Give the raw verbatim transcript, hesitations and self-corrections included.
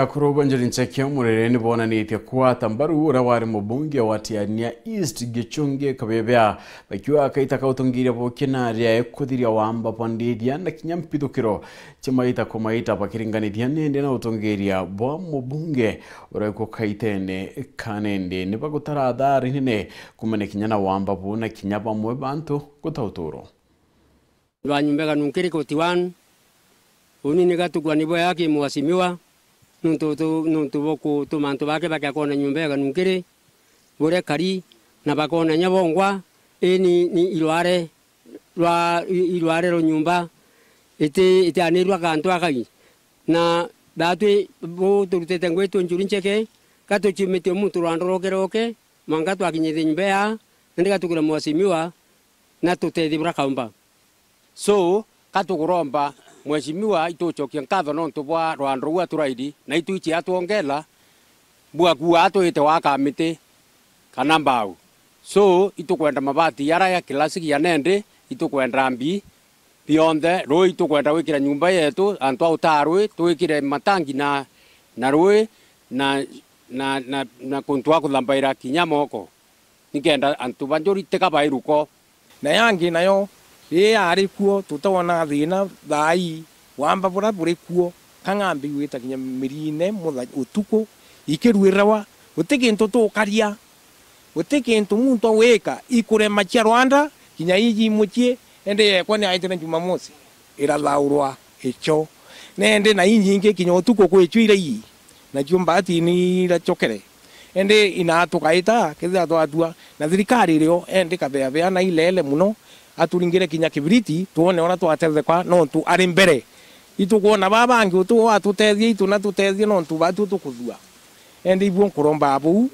Akuru ba Njuri Ncheke Murere ni bonanitie kwata mbaru uria wari mubunge wa Tiania East Gichungi Kabebea, bakiuga kaita ka utongiria buki na riae kuthiria wamba bwa ndithia na kinya mpithukiro cia maita kwa maita bakiringanithia nende na utongiria bwa mubunge uria uko kaitene ka nende. Ni bagutara athari nene kumene kinya na wamba bu na kinya bamwe bantu guta uturo. Rwa nyumba iganu nkiri koti one, uni ni gatukua ni bwega ki mwasimiwa, nuntu tu-, nuntu bwa kutuma antu bake bakakona nyumba iganu nkiri, buria kari, na bakona inya bongwa, ii ni, ni irware rwa, i-, irware rwa nyumba, iti-, itianirua kantu akai. Na batwi bu turutite ngwitu Njuri Ncheke, ka tuciumitie muntu rwando roke roke, mwanka twakinyithie nyumba ya, nandi gatukire mwasimiwa, na tutethie bura kaumba. So, ka tukuromba, Mheshimiwa, itucokia nkatho nontu bwa rwando ruu aturairi, na itwichi atwongela, bwakua atwite wa kamiti kana mbau. So, itukwenda mabati yara ya kilasi kia nendi, itukwenda mbi bionthe, rui itukwenda gwikira nyumba yetu, antu a utaa rui, twikire matangi na, na rui, na, na, na, na kuntu a kuthambaira kinya moko. Nikenda antu ba Njuri tika bai ruko. Na yangi nayo, riria yari kuo, tutona thina thaa ii, wamba buria buri kuo, ka ng'ambi igwita kinya miriine mutha-, utuku, ikiruirawa, guti kintu tukaria, guti kintu muntu agwika, ikurema cia rwanda, kinya iji mucii, indi yekwa ni aitire Jumamosi, irathaurwa icio. Nendi na inyingi kinya utuku kwicio iria ii, nacio mbaati ni iracokere. Indi ina tukaita, kethira twatua, na thirikari irio, endi kabeabea na ilele muno, aturingire kinya kibiriti, twone uria twatethekwa, nontu ari mbere. Itukwona baa bangi utu atutethia, itu na tutethia, nontu batu tukuthua. Endi ibuo nkuromba buu.